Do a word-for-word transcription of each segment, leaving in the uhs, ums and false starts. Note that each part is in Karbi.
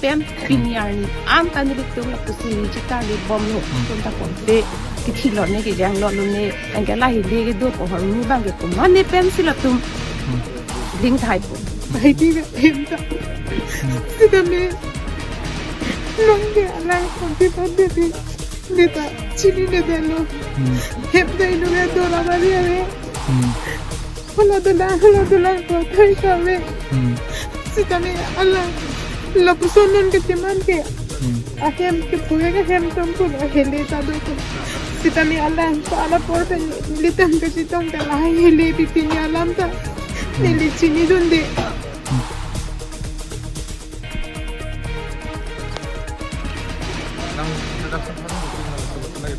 Pen pini arni an ta nelitum lapusi ningje kali bomlo. Hmm. Tum ta konte kithilo ne kejanglo lo ne, anke lahei le kedo pohor mu abang ke komat ne pensi latum Hmm. ding thai po. Hai di na hem ta. Hmm. Sitame nang ke alang konte pande di. Ne ta chinine detlo. Hmm. Hem ta inut ke dora bari ave. Hmm. Hala dolang, hala dolang ko thai kave. Hmm. Sitame alang lapuson non ke teman ke. Hmm. Ahem ke puya ke hem tom pun hele ta do pun. Sitame alang ko ala por pen litam ke sitong ke lahei hele pipini alam ta. Hmm. Neli chinidunde. Hmm.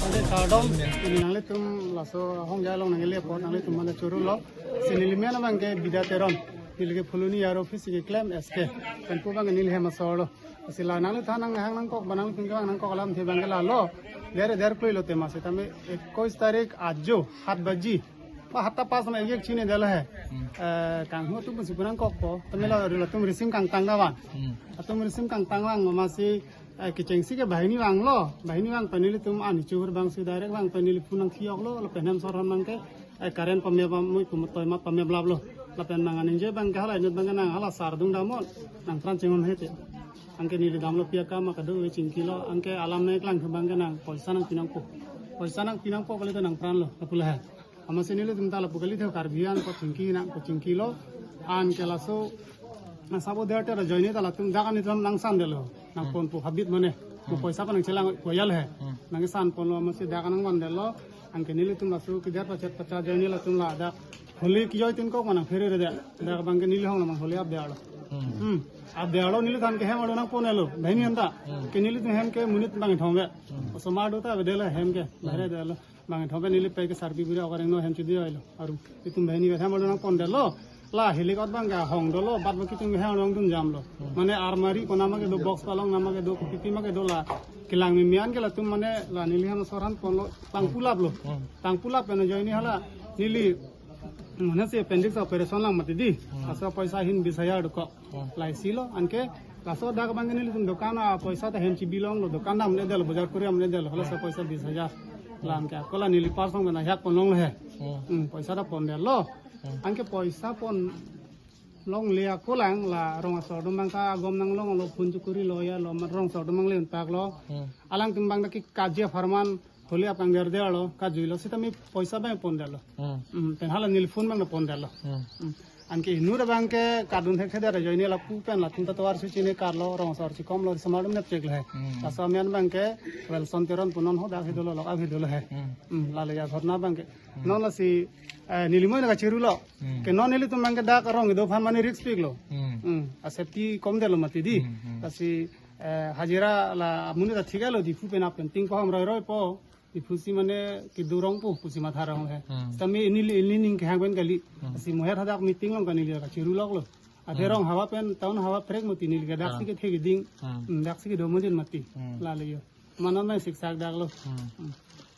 Ante kardom, pini nanglitum laso ahongja along nangkele apot nanglitum mane churu lo. Si neli men abang ke Bida Teron. Neli ke Phuloni Yar office keklem S K. Pen pu abang ke neli hem asor lo. Si la nangli than nanghang nangkok ba nangli pingkang nangkok alamthe abang ke lalo. Dere der klui lo tema sitame ekuis tarik ajo, hat baji. Ba hatta pas ma ek chinidetlo he. Hmm. Eh, kanghu atum pusi pu nangkokpo. Tame la latum risim kangtang ta vang. Hmm. Atum risim kangtang vang amatsi, eh, kechengsi ke banghini vanglo. Banghini vang pen nelitum ani chur abangsi direct vang pen neli phone nangthi-oklo, lapen hem sor hon abang ke, eh, current pamep amui kum toimat pamep laplo. Lapen nang aningje abang ke hala inut abang ke nang hala sar dung damnon. Nang tran chinghon hete. Anke neli damlo pi akam ma kadokave chingkilo, anke alam nangklang ke abang ke nang poisa nangpi nangpo. Poisa nangpi nangpo kali ta nang pran lo, lapu lo he. Amatsi nelitum ta lapu kali tho Karbi an ko chingki nang ko chingkilo. Anke laso na sabo der ter ajoine ta latum dak an itum nangsan detlo. Nang Hmm. ponpo habit mane. Mo Hmm. poisa pa nangchelang koyal he. Hmm. Nangsan ponlo amatsi dak nangvan detlo. Anke nelitum laso kider pachet pacha ajoine latum ladak Holi kijoitin kok ma nang phere re de. Dak abang ke neli hong lamang Holi ap detlo. Hmm. Hmm. Ap detlo neli than ke hem arlo nangpon detlo. Banghini an ta. Hmm. Ke nelitum hem ke monit bang thom ve. Hmm. Osomar do ta ave detlo hem ke. Bahre detlo. Bang thom ve neli pai ke sarpi buri okareng no hem chidi oilo. Aru itum banghini ke hem arlo nangpon detlo. La helikot abang ke hong dolo, bat baki tum hem arlo nangdun jamlo. Hmm. Mane armari ko nama ke do, box palong nama ke do, kopi pi ma ke do la. Kelang mimian ke latum mane la neli hem sor hon ponlo, tang Hmm. pulaplo. Hmm. Tang pulap pen ajoine hala neli mane si appendix operation lang mati di. Hmm. Laso poisa hin bis hajar dokok. Hmm. Laisi lo, anke laso dak abang ke nelitum dokan apoisa ta hem chibi longlo, dokan dam ne detlo, bojar kuri dam ne detlo, laso poisa bis hajar. La anke ako la neli pars along pen ahak pon longlo he. Hmm. Hmm, poisa ta pon detlo. Hmm. Anke poisa pon longle ako lang la rong asor atum abang ta agom nanglonglo, phone chukuri lo ya lo, mat rong asor atum abang le untak lo. Hmm. Alangtum abang ta kekaji apharman Holi ap kangder detlo, kajuilo, sitame poisa abang pon detlo. Hmm. Hmm, pen hala neli phone abang pon detlo. Hmm. Hmm. Anke inut abang ke kadun thekthedet ajoine lapu pen latum ta tovar si chine karlo, rong asor chikomlo, osomar atum nep cheklo he. Hmm. Laso amen abang ke Wilson Teron pu non hadak he dolo, lok ap he dolo he. Hmm. Hmm, lale ya ghotona abang ke. Hmm. Non lasi, eh, neli moi na kachiru lo. Hmm. Ke non nelitum abang ke dak rong kedo aphan mane risk piklo. Hmm. Hmm. A safety kom detlo mati di. Hmm, hmm. Lasi, eh, hajira la amonit ta thik lo, Diphu pen ap pen ting pahom roi roi po. Diphu si mane kedo rong po pusi matha rong he. Hmm. Sitame neli, neli ning kehang pen kali. Hmm. Lasi moher hadak meeting along ke neli kachiru loklo. Ade Hmm. rong hawa pen town hawa prek mati neli ke dak Ah. si kethe keding. Hmm. Hmm, dak si kedo mojin mati. Hmm. Lale yo. Mane mai siksak daklo. Hmm. Hmm.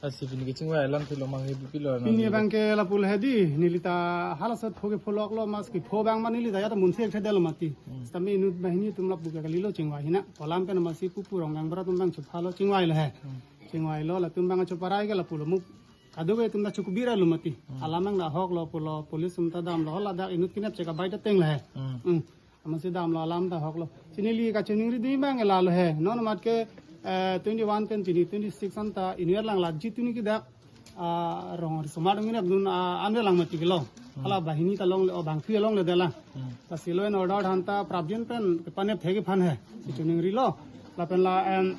Lasi pini kechingvai alamthe lo mang he pilo na Pini neli. Abang ke lapu lo he di, neli ta halaso pho ke pho loklo, mas ke pho abang ma neli ta ya ta munsi ek thedetlo mati. Hmm. Sitame inut banghini atum lapu ke kalilo chingvai hina. Kolam ke na masi pupu rong gang bra atum abang chupha lo chingvai lo he. Hmm. Chingvai lo latum abang chuparai ke lapu lo mu. Kadokave atum ta chukubira lo mati. Hmm. Alam abang ta hok lo pulo, police atum ta damlo, ladak inut kenep chek abai ta teng lo he. Hmm. Hmm. Amatsi damlo alam ta hok lo. Si neli kachiningri di abang ke lalo he. Non amat ke, eh, twenty-one pen pini twenty-six an ta inut lang la ji tuni ke dak, ah, rong asomar atum nginep dun, ah, an ve lang mati ke lo. Hmm. Hala banghini ta longle, o bangphi longle detlang. Hmm. Lasi law and order aphan ta prapjin pen kepanep thek aphan he. Si chiningri lo. Lapen la, em,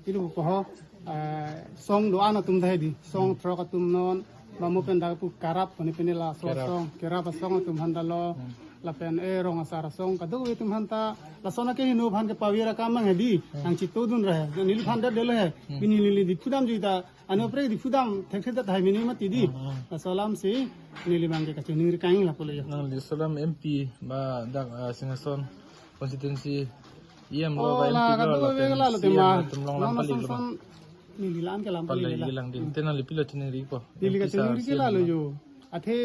Ilu koho, eh, song do-an atum ta he di, song Hmm. throk atum non, bamo pen dak pu karap, pone pene laso Kerap. Song, kerap asong atum aphan ta lo, Hmm. lapen e rong asar asong, kadokave atum aphan ta, laso na ke hinu aphan ke pavir akam abang he di, Hmm. nang chitodun ra he, neliphan ta detlo he, Hmm. pini neli Diphu damji ta, ano pre Diphu dam, thekthedet tahai mini mati di, Hmm, hmm. Laso alam si, neli abang ke kachiningri kang lapu lo yo. Nangli Solam M P, ba dak, ah, Singhason, constituency, E M lo Oh, ba la M P lo, kadokave lapen lalo C M tema. Latum along Non lam pali lo ba. Son neli lam ke lam pali Pali lo la. Lang din. Hmm. Te nangli pilo chiningri po. Neli M P sa kachiningri ke C M lalo lo. Yo. Athe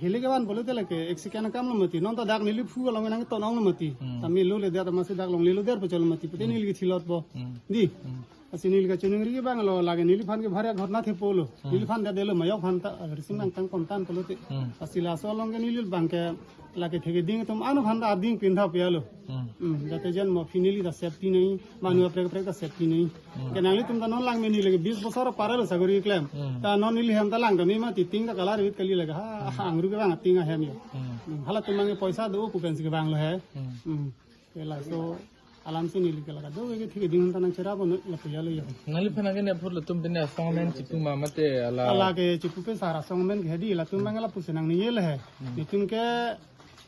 hele kevan pulote lake ek second akam lo mati. Non ta dak neli phu along nangton ong lo mati. Hmm. Tame lo le der, masi dak longle lo der pachal mati. Pute Hmm. neli kethilot bo. Hmm. Di. Hmm. Lasi neli kachiningri ke bang lo, lake neliphan ke bhari ghotona thepo lo. Hmm. Neliphan ta delo, majok aphan ta rising nangtang kontan pulote. Hmm. Lasi laso along ke neli abang ke lake theke ding atum ano aphan ta ading pindha pia lo. Hmm. Hmm, jate jan mo phi neli ta safety nai, manu Hmm. aprek aprek ta safety nai. Hmm. Ke nanglitum ta non lang me neli ke bis bosor apar lo sagori klem. Hmm. Ta non neli hem ta lang ta me mati, ting ta kalar vit kali lake ha, Hmm. ha angru ke bang ting ahem yo. Hmm. Hmm, halatum abang ke poisa do ku pensi ke bang lo he. Hmm. Hmm. Ke laso alam si neli ke lake do ke theke ding ta nangcherap lo, lapu ya lo ya. Nangliphan ke ne apor latum pine asong amen chipu ma mate hala. Hala ke chipu pe sar asong amen ke di, latum abang lapusi nangningje le he. Hmm. Netum ke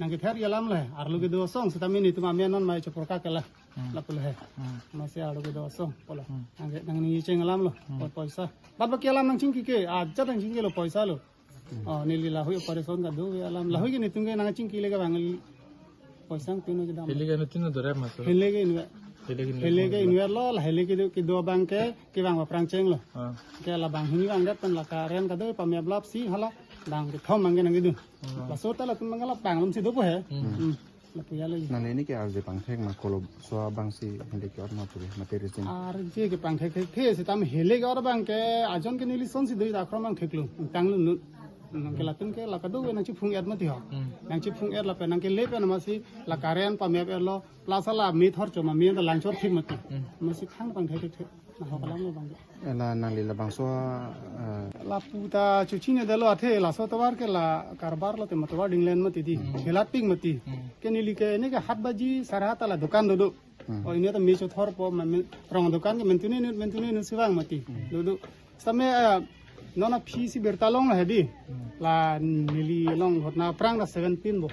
nangkether alam le he. Arlo kedo asong, sitame netum amen non mai chopor ka ke la. Hmm. Lapu le he. Hmm. Masi arlo kedo asong, pulo. Hmm. Nangke nangningje cheng alam lo, Hmm. po-, poisa. Bad baki alam nangchingki ke, ajat nangchingki lo poisa lo. Hmm. Oh, neli lahui operation kado alam. Lahui ke netum ke nangchingki le ke bang poisa pino kedam. Hele ke netum dore maso. Hele ke inve. Hele ke inve. Hele ke inve lo, la hele ke do, kedo abang ke, kevang aphrang cheng lo. Ah. Ke la bang hini bang det pen la current kado pame ablap si hala bang kethom abang ke nangkedo. Hmm. Laso ta latum abang la bang lum si dopo he. Hmm. Hmm. Lapu ya lo. Nang neli ke arje pangthek ma kolo so abang si hende ke or ma pure mate reason. Arje ke pangthek thek the sitame hele ke or abang ke ajon ke neli son si doi dakrom abang thek lo. Tang lo nu. Nangke latum ke la kado nangchiphung et mati ho. Hmm. Nangchiphung et lapen nangkele pen masi la current pame et lo. Plus la me thor choma me ta langchor thik mati. Hmm. Masi thang pangthek thek thek. Nahok alam lo abang ke. Ela nangli labangso, eh, Lapu ta chuchine delo athe laso tovar ke la karbar lo te ma tovar dinglen mati di. Hmm. Helat pik mati. Hmm. Ke neli ke ne ke hat baji sare hat ta la dukan dodo. Hmm. Oh, ini ta me chothor po ma me rong dukan ke mentune inut, mentune inut si vang mati. Hmm. Dodo. Sitame, eh, non aphi si birta long lo he di. Hmm. La neli along ghotona aphrang ta seventeen bo.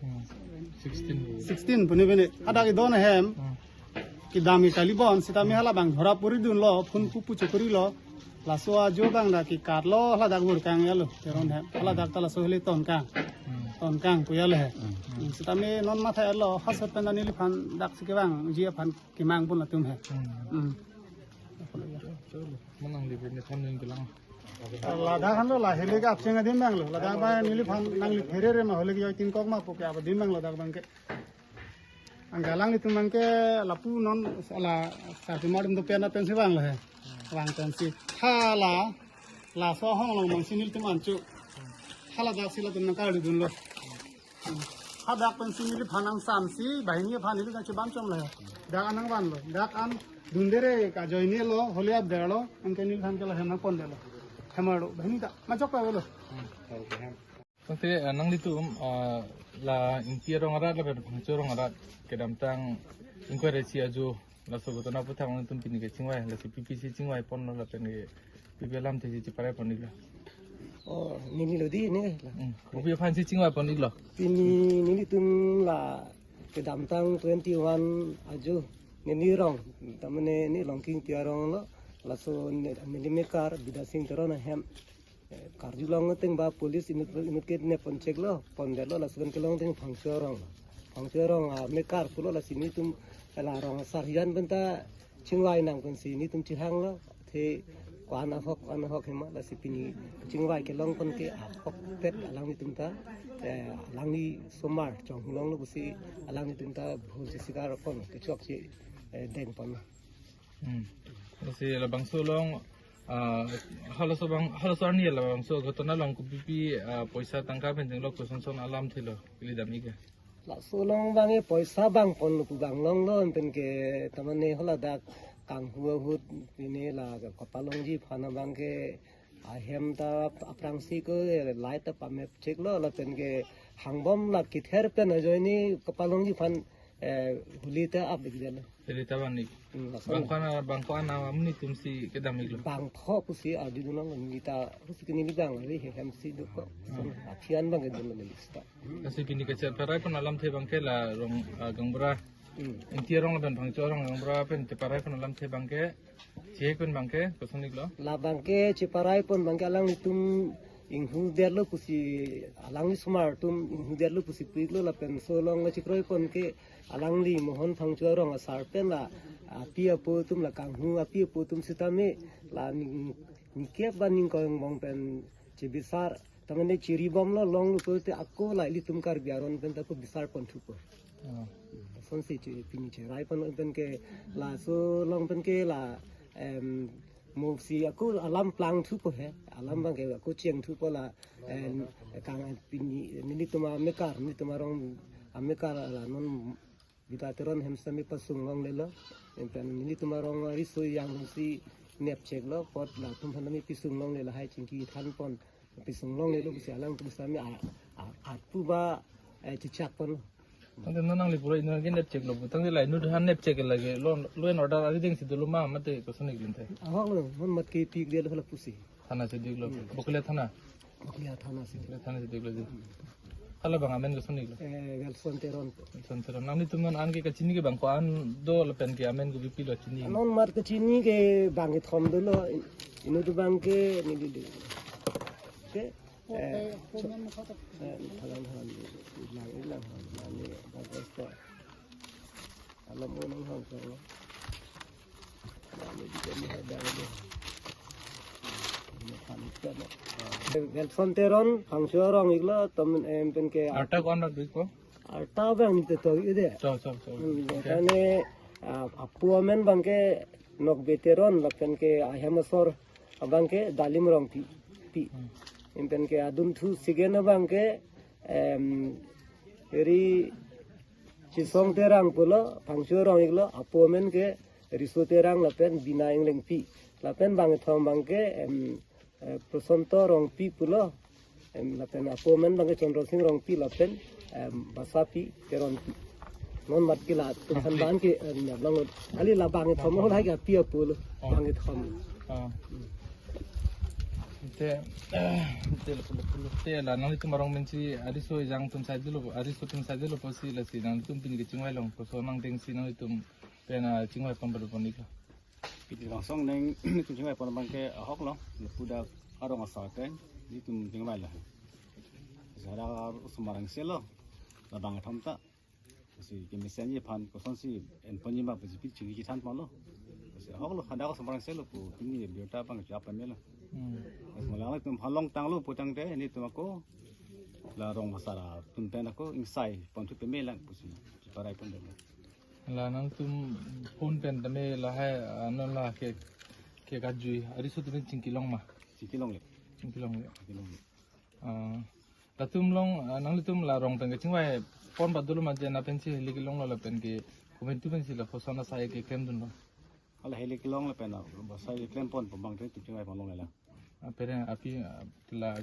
Hmm. Sixteen. Sixteen pune pune. Hadak idon ahem. Hmm. Kedam ke kali bon, sitame hala bang dhora puri dun lo, phun pupu chokori lo. Laso ajo bang dak kekat lo, hala dak bur kang ya lo, Teron hem. Hala dak ta laso hele ton kang. Hmm. Ton kang pu ya lo he. Hmm. Hmm, sitame non matha lo, hasot pen neliphan dak si kevangji aphan kemang pon latum he. Hmm. Hmm. Cholo, manang di pene than ning kelang. Ladak han lo la hele ke apcheng adim bang lo. Ladak bang neliphan nangli pherere ma hele ke joi tin kok ma pu ke adim bang lo dak bang ke. Anggalang itum bang ke lapu non la sarpi mar itum dopian pen si vang lo he. Vang pen si. Hala, laso ahong along bang si nelitum ancho. Hala dak si latum nangkali dun lo. Hadak pen si neliphan angsam si, banghini aphan neli kachebam chom lo he. Dak an nangvan lo. Dak an dundere kajoine lo, holi ap der lo, anke neliphan ke lo hem nangpon der lo. Hem arlo, banghini ta, majok pa lo. Tangte, eh, nanglitum, eh, la Ingti arong arat lapen Phangcho arong arat kedamtang inquiry si ajo laso ghotona aputhak nangtum pini ke chingvai, laso P P si chingvai ponlo lapen ke P P alamthe si cheparai pon iklo. Oh, neli lo di ne. Hmm. Kopi aphan si chingvai pon iklo. Pini nelitum la kedamtang twenty-one ajo neli rong, tamane ne Longki Ingti arong lo, laso ne, neli mekar Bidya Sing Teron ahem. Eh, karjulong ateng ba police inut, inut ke ne pon chek lo, pon det lo, laso pen kelong ateng Phangcho arong. Phangcho arong amekar pulo lasi netum la rong asar hijan pen ta chingvai nang pen si netum chihang lo. Athe ko-an ahok, ko-an ahok hema lasi pini chingvai kelong pen ke ahokpet alanglitum ta, eh, alangli somar chonghulong lo pusi alanglitum ta bhul si sikar pon kechok si, eh, deng pon. Hmm. Lasi labangso along, ah, halaso abang, halaso arni labangso ghotona along kopi pi, ah, poisa tangka pen chenglo, koson son alamthe lo, ili dam ik ke. Laso along bang e poisa bang ponlo pu bang longlo, pen ke tamane hala dak kanghu ahut pine la kapalongji aphan abang ke ahem ta aphrangsi ko light ta pamep chek lo, lapen ke hangbom la kether pen ajoine kapalongji aphan, eh, holi ta ap ik det lo. Holi ta van ik. Hmm, lason. Bang ko-an, bang ko-an amonit atum si kedam iklo. Bangpho pusi ardi dunong, neli ta pusi ke neli bang ari he hem si duk ko. Hmm. Aphi an bang ke dun neli sita. Lasi pini ke cheparai pon alamthe abang ke la rong, ah, gaonbura. Hmm. Ingti arong lapen Phangcho arong gaonbura pen cheparai pon alamthe abang ke, chihek pen abang ke koson iklo. La abang ke cheparai pon abang ke alanglitum inghu det lo pusi, alangli somar atum inghu det lo pusi pu iklo, lapen laso along chekroi pon ke alangli Mohon Phangcho arong asar pen la api apo atum, la kanghu api apo atum sitame la ning, ningkep ba ningkoi angbong pen chebisar Tamane chiri bomlo, longlo pulote ako la ilitum Karbi aron pen ta ako bisar ponthupo. Oh. Sonsi che pini cherai pon pen ke laso along pen ke la, em, mo si ako alam plangthupo he. Alam abang ke ako chengthupo la, em, kang pini nelitum amekar, nelitum arong amekar la non Bita Teron hem sitame pasung longlelo. Em pen nelitum arong ariso ejang si nepcheklo, apot latum aphan tame pisung longle lahai chingki than pon pisung longlelo pusi alangtum sitame a, a, arpu ba, eh, chechak pon. Tangte non nangli pura inut ke nepcheklo pu. Tangte la inut aphan nepchek lake law, law and order arideng si dolo ma mate koson iklim te. Ahok lo, non mat ke pik dia lo hala pusi. Thana si diklo. Hmm. Bokolia thana. Bokolia thana si. Bokolia thana si diklo di. Hala abang amen koson iklo. Eh, Welson Teron. Welson Teron. Nanglitum non an ke kachini ke bang ko-an do lapen ke amen ko bipilo chini. Non mat kachini ke bang kethom dolo. Inut abang ke neli di. Ke, eh, eh, thalang thalang di. Ilang ilang. Nani, bang ko. Alam unang hang ko. Nani di kami ada ada. Ini panik kan. Welson Teron, Phangcho arong iklo, temen em pen ke. Arta ko-an rat dui ko? Arta abang ni teto ide. Chok, chok, chok. Hmm, oke. Kane, ah, apo amen abang ke Nokbe Teron, lapen ke ahem asor abang ke Dalim Rongpi. Pi. Hmm. Em pen ke adunthu second abang ke, em, eri Chisong Terang pulo, Phangcho arong iklo, apo amen ke Riso Terang lapen Bina Englengpi. Lapen bang kethom abang ke, em, eh, Prosanto Rongpi pulo, em, lapen apo amen abang ke Chandra Sing Rongpi lapen, em, Basapi Teronpi. Non mat ke latum aphan bang ke, em, nablang lo. Kali la bang kethom lo hai ke api apo lo, bang kethom. Ah. Te, te lo, lo, lo, te la nanglitum arong pen si ariso ejang atum sai dolo, ariso atum sai dolo pusi lasi nanglitum pini kechingvai along koson nangdeng si nanglitum pen, ah, chingvai pon baru pon iklo. Pini langsong neng chingvai pon abang ke ahok lo, lapu dak arong asar ke nelitum chingvai lo. Sada osomar angselo, labang kethom ta. Si kemesen ji aphan kosonsi en ponji ma pusi pi chingki than ponlo. Si ahok lo, hadak osomar angselo pu pini birta abang chap pamelo. Hmm. Bas malang atum halong tanglo pu tangte nelitum ako la rong asar atum pen ako ingsai ponthu pame lang pusi chiparai pon dolo. La nangtum phone pen tame lahai, ah, non la ke, ke kajui ariso atum pen chingki long ma? Chingki longle. Chingki longle. Chingki longle. Ah, latum along, ah, nanglitum la rong pen kechingvai pon ba dolo ma je na pensi heli kelong lo lapen ke komantu pensi la koson asai keklem dunlo? Hala heli kelong lapen la asai keklem pon pu abang te chingvai pon longle la. Apere api, ah, la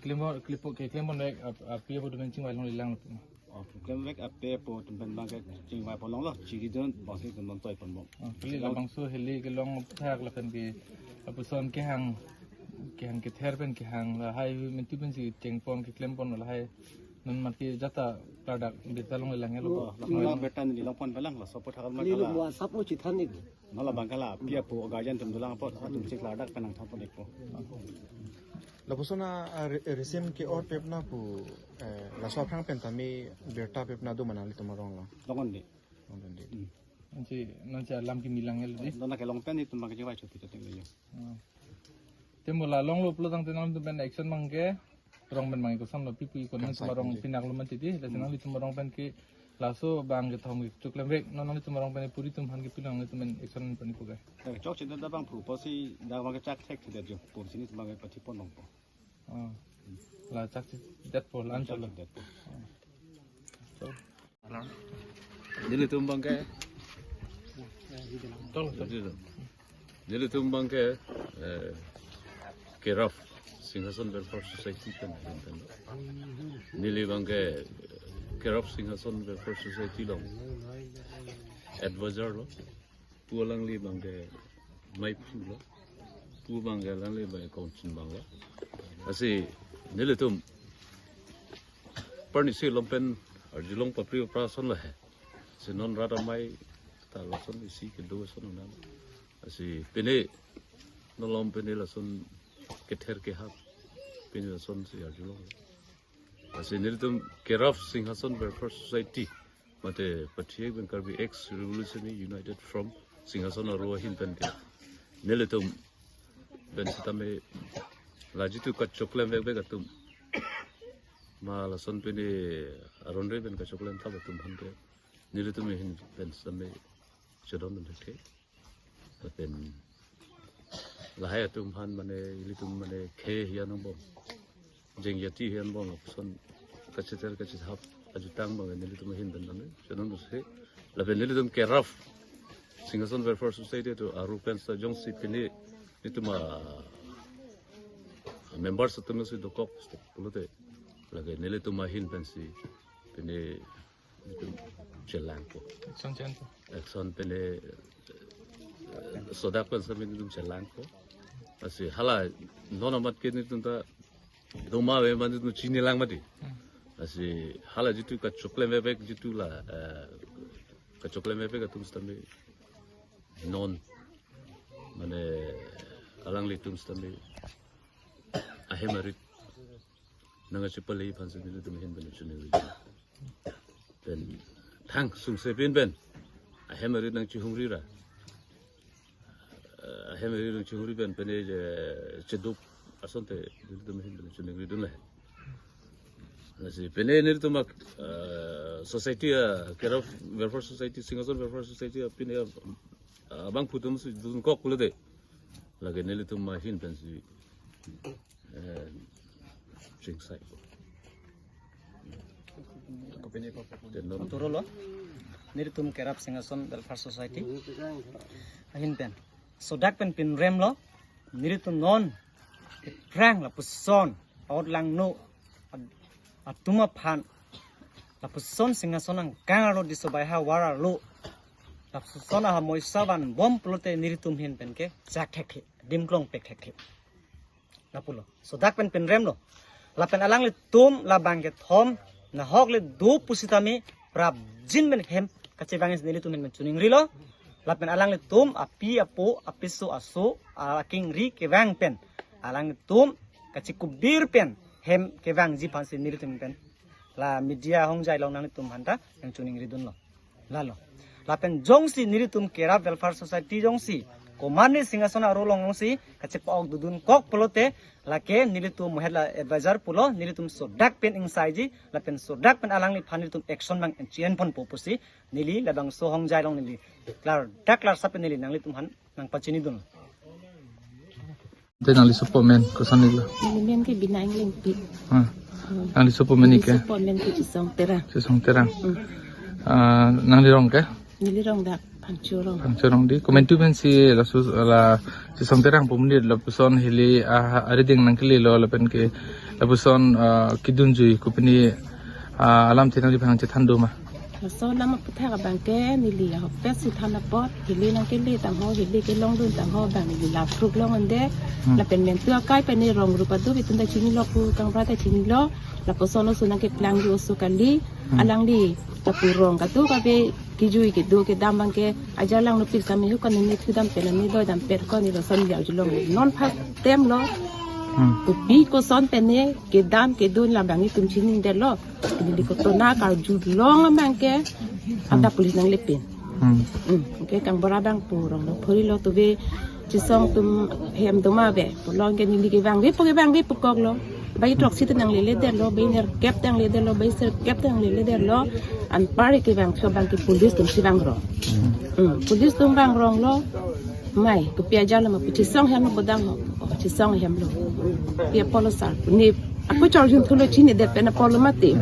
klem pon, klem pon, keklem pon vek ap-, api apo atum pen chingvai longle lang lapu. Oh, keklem vek api apo atum pen abang ke chingvai pon longlo, chiri dun bangsi atum non toi pon bom. Ah, kali labangso heli kelong thak lapen ke lapuson kehang, kehang kether pen kehang lahai komantu pensi cheng pon keklem pon lahai non mat ke jata ladak birta longle lang lo. Oh, lapu birta neli long pon pelang, laso apot thakal ma. Neli kala. Mo asap o chithan ik. Non labang kala api apo guardian atum dolang apot atum chek ladak pen nangthan pon ikpo. Lapuson a, a re-, resim ke-or pep na pu, eh, laso aphrang pen tame birta pep na do ma nanglitum arong lo? Longon de. Longon de. Hmm. Ansi, non si alam kimi lang el di. Non na kelong pen itum abang kechingvai chot chot le yo. Hmm. Te mo la longlo pulo tangte nangtum pen action abang ke rong pen abang koson lo, pi pu ikon nangtum arong pinak lo man titi, lasi nanglitum arong pen ke laso abang kethom ke choklem vek, non nanglitum arong pen puri atum aphan ke pilo nanglitum pen action pen pu ke. Eh, chok chedetdet abang pu pusi dak abang ke chak thekthedet jo, pu si nelitum abang ke pathi pon longpo. Oh. La chak chedetpo, la-an cholo. Chak chedetpo. Oh. Nelitum abang ke. Nelitum abang ke, eh, Kerap Singhason Welfare Society pen, pen, pen. Neli abang ke Kerap Singhason Welfare Society along advisor lo. Pu alangli abang ke maiphu lo. Pu abang ke alangli abang ke kongchin abang lo. Lasi nelitum parnisi along pen arjulong papri operation lo he. Si non rat amei ta lason isi kedo ason nang. Lasi pini non along pini lason kether kehap pini lasonsi arjulong. Lasi nelitum Kerap Singhason Welfare Society mate Pathiyek Beng Karbi Ex Revolutionary United Front Singhason aro ahin pen ke nelitum pen sitame la jitu kachoklem vek vek atum Ma lason pini aron re pen kachoklem thap atum aphan ke nelitum ahin pen sami chedondun thekthe. Lapen lahai atum aphan mane ilitum mane khei hian angbong, jeng jati hian angbong lapuson kacheter kachethap ajutang abang nelitum ahin pen sami chedondun thekthe. Lapen nelitum kerap Singhason Welfare Society atum aru pen sa jongsi pini nelitum a members atum si dokok pulote lake nelitum ahin pensi pini nelitum chelangpo. Action chen po. Action pini, eh, sodak pen sami nelitum chelangpo. Lasi hala non amat ke nelitum ta doma ave ma nelitum chinilang mati. Hmm. Lasi hala jitu kachoklem avepek jitu la, eh, kachoklem avepek atum sitame non mane alanglitum sitame ahem arit nang achepale aphan si nelitum ahin pen choningri. Pen thang sungse pin pen ahem arit nangchihumri ra, eh, ahem arit nangchihumri pen pene je cheduk asonte nelitum ahin pen choningridun le. Lasi pene nelitum a, eh, society a, Kerap Welfare Society, Singhason Welfare Society a pini a, ah, abangphu atum si dunkok pulote lake nelitum ahin pensi, eh, chingsai. Te non. Turo lo, nelitum Kerap Singhason Welfare Society ahin pen sodak pen pinrem lo, nelitum non aphrang lapuson aot langno ad-, atum aphan lapuson Singhason angkang arlo disobaiha war arlo lapuson aha moisa vanbom pulote nelitum ahin pen ke chak thekthe, adim klongpek thekthe. Lapulo. Sodak pen pinrem lo. Lapen alanglitum labang kethom nahok le do pusitame prapjin pen hem kachevang si nelitum ahin pen choningri lo. Lapen alanglitum api apo, apiso aso, akengri kevang pen alanglitum kachikubir pen hem kevangji aphan si nelitum pen la media hongjai along nanglitum aphanta nangchoningridun lo. Lalo. Lapen jongsi nelitum Kerap Welfare Society jongsi komatne Singhason arlo along jongsi kachepa-ok dodun kok pulote lake nelitum mohet la advisor pulo, nelitum sodak pen ingsaiji lapen sodak pen alangliphan nelitum action abang chi-en ponpo pusi neli labangso hongjai along neli klar dak klar sap pen neli nanglitum aphan nangpachinidun. Te nangli sopo amen koson iklo? Neli amen ke Bina Englengpi. Ah. Hmm. Nangli sopo amen neli ke? Sopo amen ke Chisong Terang. Chisong Terang. Hmm. Ah, nangli rong ke? Neli rong dak Phangcho rong. Phangcho rong di. Komantu pensi laso la Chisong Terang pu amonit lapuson hili, ah, arideng nangkele lo lapen ke lapuson, ah, kedunjui kopine, ah, alamthe nangliphan chethan do ma? Laso alam aputhak abang ke neli ahokpet si than apot, hili nangkele tangho, hili kelongdun tangho abang neli lapruk long ande. Hmm. Lapen mentu akai pen ne rong rupa do, itum ta chinilo pu kangbra ta chinilo, lapuson oso nangkeplang do oso kali, hmm, alangli lapu rong kado kave kijui kedo kedam abang ke ajar langno pir kami hu kan ne thu dam pen ne doi dam pen ko ne lason ya julong non pha tem lo. Hmm. Kopi koson pen ne kedam kedun labang itum chinidetlo. Neli kotona karjulong abang ke, hmm, ada police nanglepin. Hmm. Hmm. Oke, kangbra abang pu rong lo phori lo tuve Chisong atum hem doma ave. Pulo ke neli kevangve pu kevangve pu koklo. Bai throksi ta nangleledetlo, bai nerkep ta nangleledetlo, bai serkep ta nangleledetlo. Anpar kevang so abang ke police atum si vangrong. Hmm. Hmm. Police atum vangrong lo. Mai, kopi ajar lo ma pu Chisong ahem lo bodang ho. Oh, Chisong ahem lo. Pi apotlo sir. Ni, ako chor jun thulo chinidet pen apotlo mati.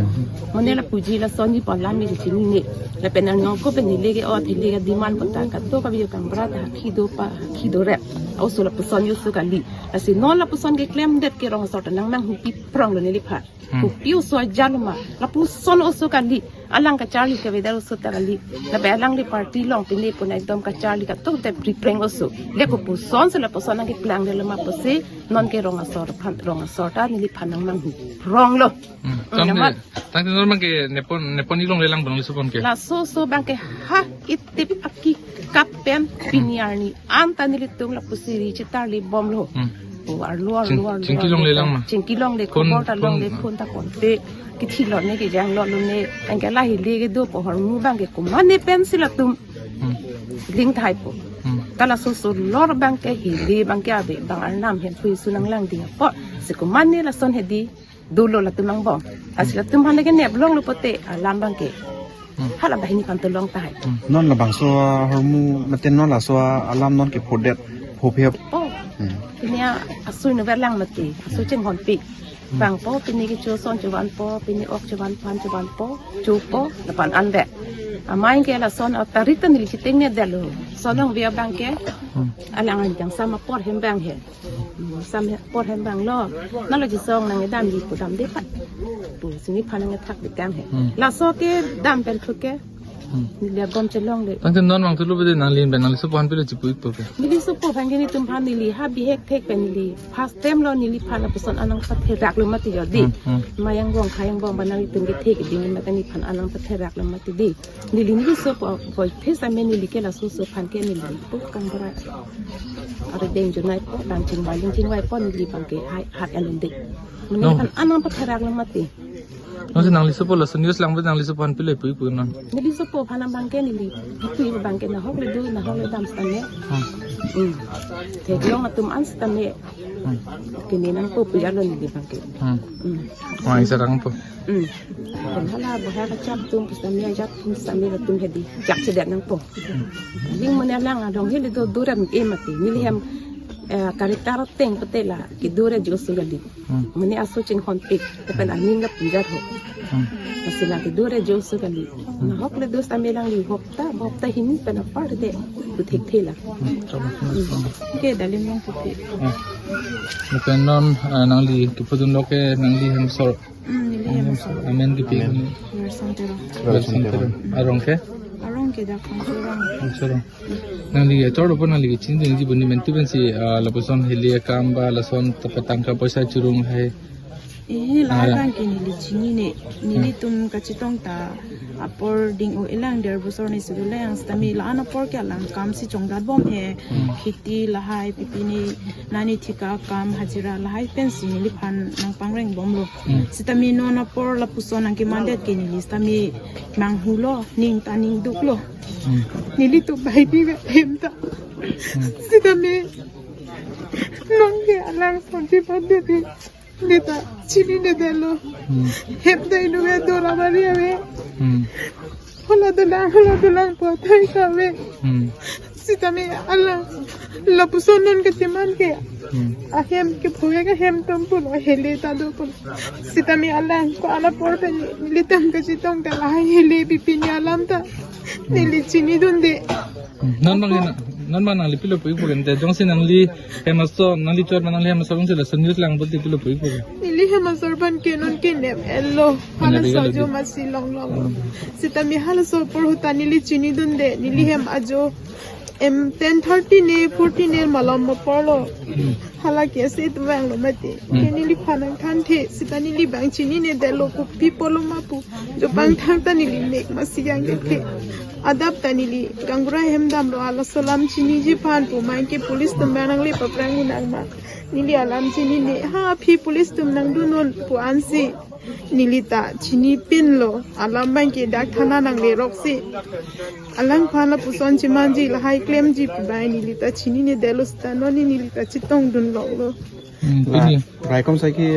Mane lapuji lason ni pon lam ni chinine. Lapen nangkok pen hile ke ot hile ke demand pon ta kado kave kangbra ta khi do pa, khi do rep. Oso lapuson oso kali. Lasi non lapuson keklemdet ke rong asor ta nangmanghupi prong lo neliphan. Hmm. Kopi oso ajar lo ma. Lapuson oso kali. Alang kacharli kavedet oso ta kali. Lapen alangli party along pine puna ekdom kacharli katok te pripreng oso. Le kopuson si lapuson nangkeplangdetlo ma pusi non ke rong asor aphan, rong asor ta neliphan nangmanghu prong lo. Hmm. Hmm, tangte, amat. Tangte non abang ke nepon, nepon ilong lelang abang liso pon ke? Laso oso abang ke ha itip aki kap pen pini arni an ta nelitum lapusi ri chetarli bomlo. Hmm. O arlo, arlo, Ching-, arlo, chingki arlo, longle lang ma? Chingki longle, phone, khobor ta longle, phone, phone ta konte. Kithi lo ne kejang lo lo ne. Anke lahei le kedo pohor mu abang ke komatne pensi latum. Hmm. Ling thai po. Hmm. Ta laso oso lor abang ke hile abang ke ave abang arnam hem pui sunang langding apot. Si komatne lason hedi. Dolo latum angbong. Lasi latum aphan lagi nep longlo pote alam abangke. Hmm. Hala banghini aphan to long tahai. Hmm. Non labangso ahormu mate non laso alam non ke phodet phophe. Oh. Hmm. Pini asui nover lang mati. Asui chinghonpik. Hmm. Vangpo, pini kecho ason chevanpo, pini ok chevan pan chevanpo, chopo, lapen an de. Amai ke lason a tarik ta neli chitengnedetlo. Sonong via abangke. Hmm. Alang anjang sama apor hem abang he. Hmm, sama apor hem abang lo. Nalo chisong nangkedamji pu damde pat. Pu sini aphan nangkethak detang he. Hmm. Laso kedam pen thuke. Hmm. Neli agom chelongle. Tangte non vangthulo bede nangli pen nangli sopo aphan pilo chipu-ikpo ke? Neli sopo aphan ke nelitum aphan neli ha bihek thek pen neli. First time lo neliphan lapuson an nangpatheraklo mati jo di. Hmm, hmm. Mayang bong khayang bong ba nanglitum kethek ding mate neliphan an nangpatheraklo mati di. Neli neli sopo boy phes ame neli ke laso sopo aphan ke neli pu kangkara. Are deng junai po, dang chingvai, ding chingvaipo neli abangke hai hat alun dek. No. Neliphan an nangpatheraklo mati. Non si nangli sopo laso news lang bede nangli sopo aphan pilo ipu-ikpo non? Neli sopo aphan abangke neli ipu-ik abangke nahok le do, nahok le dam setame. Hmm. Hmm. Theklong atum an setame. Hmm. Kini nangpo pu jalo neli abangke. Hmm. Hmm. Wang isa rang po. Hmm. Pen hala boha kachap atum pu setame, ajat atum setame latum hedi. Jakchedet nangpo. Hmm. Ding mane lang adong hili do duran e mati. Neli hem, eh, karitar teng petela ke dure jo sugali. Hmm. Mane aso chinghonpik, lapen aning lapu jat ho. Hmm. Lasi la kedure jo sugali. Hmm. Nahok le do setame lang li hopta, hopta hini pen apar de, pu thekthela. Hmm. Chalo, hmm. Ke dalim long puti. Hmm. Lapen non, ah, nangli kipudunlo ke nangli hem asor. Hmm, neli hem asor. Amen kipi. Amen. Werson Teron. Werson Teron. Arong ke? Arong ke dak Phangso arong. Phangso arong. Nangli achor dopo nangli kachinidunji pu ne mentu pensi, ah, lapuson heli akam ba lason tapa tangka poisa churung hai. Eh, la Ah. abangke neli chinine. Nelitum kachetong ta apor ding o elang der bosor ne sudu lang setame la-an apor ke alang kam si chongdat bom he. Hmm. Kheti lahai pipine nani thika kam hajira lahai pensi neliphan nangpangreng bomlo. Hmm. Setame non apor lapuson nangkemandet ke neli setame manghulo, ning ta ningduklo. Hmm. Nelitum bai pi ve hem ta. Hmm. Setame non ke alang sonji mandet he. Neta chininedetlo. Hmm. Hem ta inut ave, dora bari ave. Hmm. Hala dolang, hala dolang po thai kave. Hmm. Setame alang lapuson non kacheman ke. Hmm. Ahem ke phuek ahem atum pulo hele ta do pulo. Setame alang ko-an apor pen nelitum kachetong ta lahai hele pipine alam ta. Hmm. Neli chinidunde. Hmm. Non abang na, non abang nangli pilo pu-ikpo ke, te jongsi nangli hem asor, nangli chor ma nangli hem asor jongsi laso news lang bede pilo pu-ikpo ke? Neli hem asor abangke non ke nep-etlo. Nep-etlo. Halaso ajo masi longlong. Hmm. Setame halaso apor ahut ta neli chinidunde, neli hem ajo em ten thirty ne, forty ne malom aporlo. Hmm. Hala ke ase tu vanglo mati. Hmm. Ke neliphan nangthanthe, seta neli abang chininedetlo kopi pulo ma pu. Jo abang thangta neli mek masi jangkethe. Adap ta neli gaonbura hem damlo, halaso alam chiniji aphan pu, main ke police atum abang nangli paphrang unang ma. Neli alam chinine, ha aphi police atum nangdunnon pu ansi. Neli ta chinipinlo, alam abangke dak thana nangle roksi. Alangphan lapuson chemanji lahai klemji pu abang neli ta chininedetlo seta non neli ta chetongdun longlo. Hmm, la, pini. Raikom Saiki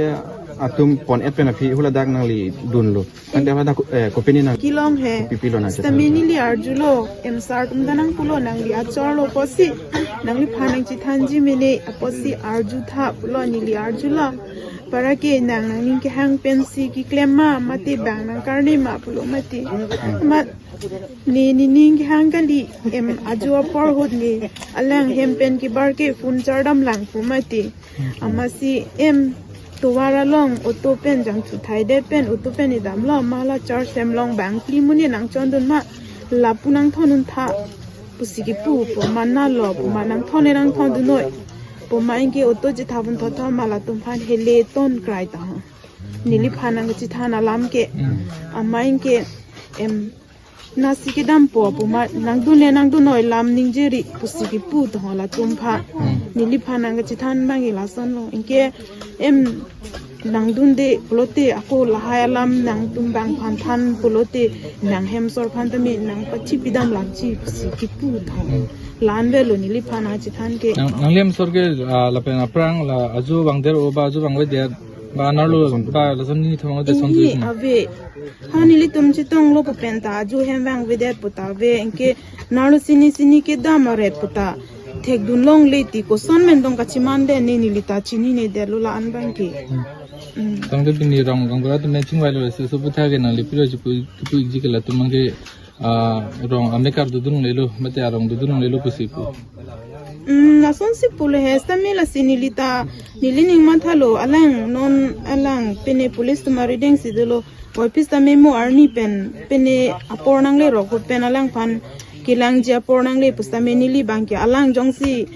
atum pon-et pen aphi hula dak nangli dunlo. Kan dia dak, eh, kopine nang. Kelong he. Pipilo nang Setame chethan. Neli arjulo, em sir atum ta nangpulo nangli achorlo pusi. Nangliphan nangchethanji mene pusi arjutha pulo neli arjulo. Para ke nang nangning kehang pensi keklem ma, mate bang nangkarni ma pulo mati. Hmm. Mat ne nening kehang kali, em ajo apor ahut ne alang hem pen kebar ke phone chardam lang pu mati. Amatsi em tovar along auto pen jangthu thaidet pen auto pen edamlo, ma la char sem long bang phli muni nangchondun ma, lapu nangthondun tha pusi kepu, pu ma nalo, pu ma nangthon ne nangthondun noi. Pu ma anke auto chetha pon thotho ma latum aphan hele ton krai ta ho. Neliphan nangchethan alam ke. Hmm. Ama anke em nasi kedampo pu ma nangdun le nangdun noi, lam ningjeri pusi kepu ta ho latum aphan. Hmm. Neliphan nangchethan abang ke lasonlo. Anke em nangdunde pulote ako lahai alam nangtum abang aphan than pulote nang hem asor aphan tame nangpachipi dam lamji pusi kepu ta ho. Hmm. La-an avelo neliphan nangchethan ke. Nang, nangli hem asor ke, ah, lapen aphrang la ajo vangdet o ba ajo vangvedet Ba nerlo, ba lason neli thomang te son Ingni sui. Ave. Ha nelitum chetonglo pu pen ta, aju hem vangvedet pu ta ave, anke nerlo sini sini kedam aret pu ta. Thekdun longle ti koson pen tong kachimande ne neli ta chininedetlo la-an abang ke. Hmm. Hmm. Tangte pini rong, rong kura atum chingvailo, so, so pu thak ke nangli pilo chipu, chipu ikji ke latum abang ke, ah, rong ame kar dodun longlelo, mate arong dodun longlelo pusi pu. Hmm, lasonsi pulo he, sitame lasi neli ta, neli ning mathalo, alang non, alang pine police atum arideng si dolo, office tame mo arni pen, pine apor nanglerok ahut pen alangphan kelangji apor nangle pu sitame neli abang ke alang jongsi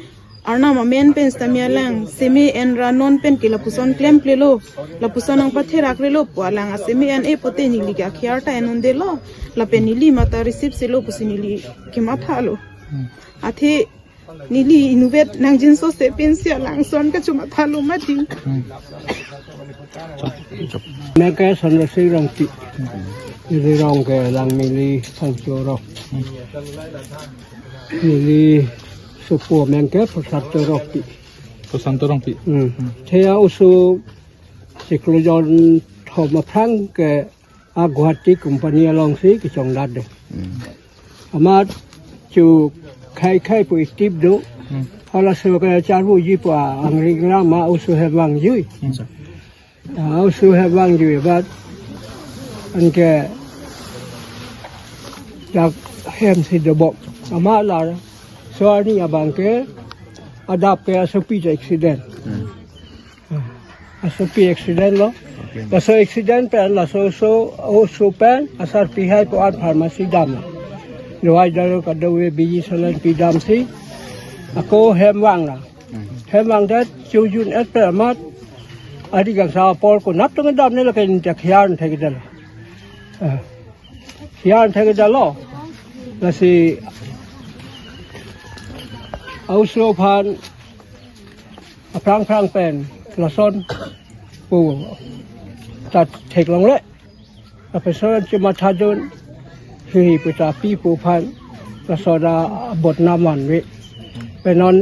Arnam amen pen sitame alang seme en ra non pen ke lapuson klemklelo, lapuson nangpatheraklelo pu alang aseme en-e pute neli ke akhiar ta en-un-edetlo, lapen neli mata receive selo pusi neli kemathalo. Hmm. Athe neli inutvet nangjinso se pensi alang ason kachomathalo mati. Hmm. Amen ke Sonrosing Rongpi. Neli rong ke Langmili Sangchorok. Neli sopo amen ke Prasanto Rongpi. Prasanto Rongpi. Hmm. Hmm. Thea oso chiklo jonthom aphrang ke a Guwahati company alongsi kechongdat de. Hmm. Amat chu khei khei pu itip do. Hmm. Halaso kacharvuji pu angring rama oso hem vangjui. Hmm. Ah, oso hem vangjui abat anke dak hem si dobom. Amat laso arni abang ke adap ke asopi ta accident. Hmm. Ah, asopi accident lo. Okay. Laso accident pen laso oso, oso pen asarpi hai pu-an pharmacy dam lo. Dawai daro kadokave biji saline pidamsi ako hem vang lo. Hmm. Hem vangdet chojun-et pen amat ari kangsam apor konat tong damne lake neli ta khiar thekdetlo. Ah. Khiar thekdetlo. Lasi oso aphan aphrang phrang pen lason pu ta theklongle. Lapuson chemathadun hi pu ta pi pu aphan lason abodnam vanve. Pen non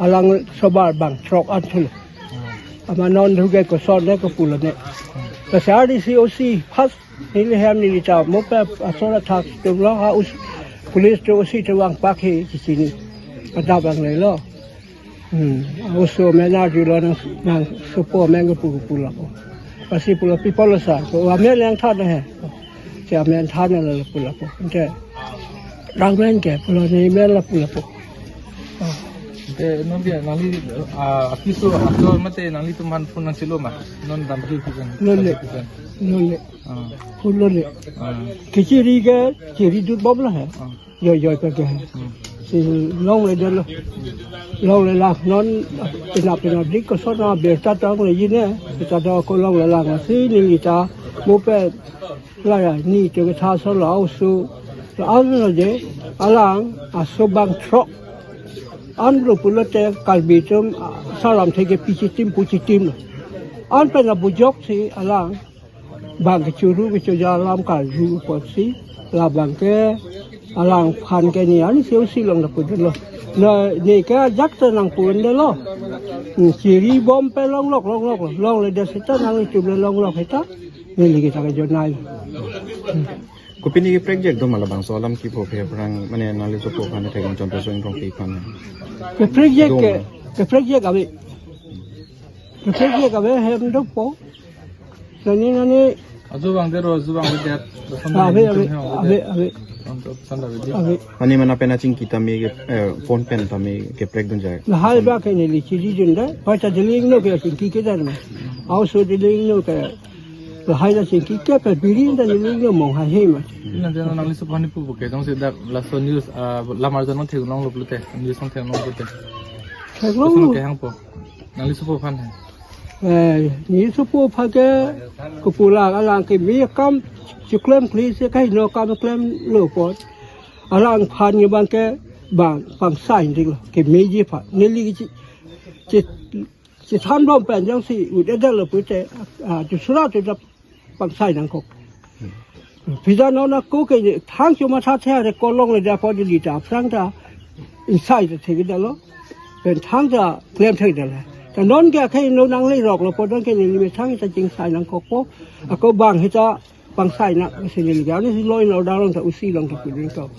alang sobar bang throk an thulo. Amat non duge koson ne kopulo ne. Lasi arnisi osi first neli hem neli ta mo pen ason athak atum lo ha osi police atum osi atum vangpak he chichini. Adap vanglelo. Hmm. Oso amen arjulo nang, nang sopo amen ke pu pu lapu. Pasi pulo pi pulo sa. Ko amen yang than he. Si amen than lapu lapu. Ante rang amen ke pulo ne amen lapu lapu. Ah. Ante non ke nangli, ah, apiso, apiso mate nanglitum aphan phone nangchelo ma. Non damji kujan. Longle. Longle. Ah. Phone longle. Ah. Kechiri ke, chiri dut bom lo he. Ah. Joi joi ke ke. Hmm. Si longledetlo. Longlelang non pina pina dik koson abirta tong le jine. Kita do ko longlelang si neli ta mo pen la ya ni te ke tha so la oso. La an lo je alang aso bang throk. An lo pulote Karbi atum, ah, salam theke pichitim puchitim lo. An pen abujok si alang bang kechuru kechoja alam karju apotsi labang ke alangphan ke ne arnisi osi along lapu dunlo. Na ne ke ajak ta nangpu-un detlo. Hmm, chiri bom pen longlok longlok lo. Longledet seta nangtum le longlok seta. Neli kita kejonai. Hmm. Kopine keprekjak do ma labangso alam kipu aphrang mane nangli sopo aphan thek-un chonto so ingkong pi aphan. Keprekjak ke, do ma? Keprekjak ave. Keprekjak ave hem dopo. Nani nani. Aju vangdet ro, aju vangdet. Ave, ave, ave, ave. Ave. Mane mana pen achingki tame ke, eh, phone pen tame keprek dunjai. Lahai ba ke neli chiri dunde. Pai ta dealing no ke achingki ke dan ma. Aoso dealing no ke. Lahai ta chingki ke pe biri ta dealing no mong hai he ma. Nang jana nangli sopo aphan pupo ke jongsi dak laso news, ah, lamar jan nang theklonglo pulote. News nang theklonglo pulote. Theklonglo. Laso kehangpo. Nangli sopo aphan he. Eh, neli sopo aphan ke kepulang alang keme akam chiklemkle si kaheno akam klemlo apot. Alangphan ke bang ke bang pangsai diklo kemeji aphan. Neli chi, chi, chithan bom pen jongsi un-edetlo pute, ah, dusra atum ta pangsai nangkok. Pida non ako ke thang chomatha the are ko longledet apot di ta aphrang ta insai ta thekdetlo. Pen thang ta klem thekdetlo. Kanon ke akhai no nang le rok lo po don ke neli methang ta ching sai nang kokpo. Ako bang hita bang sai na sini le gani si loi lo dalong ta usi long ta pudin ko.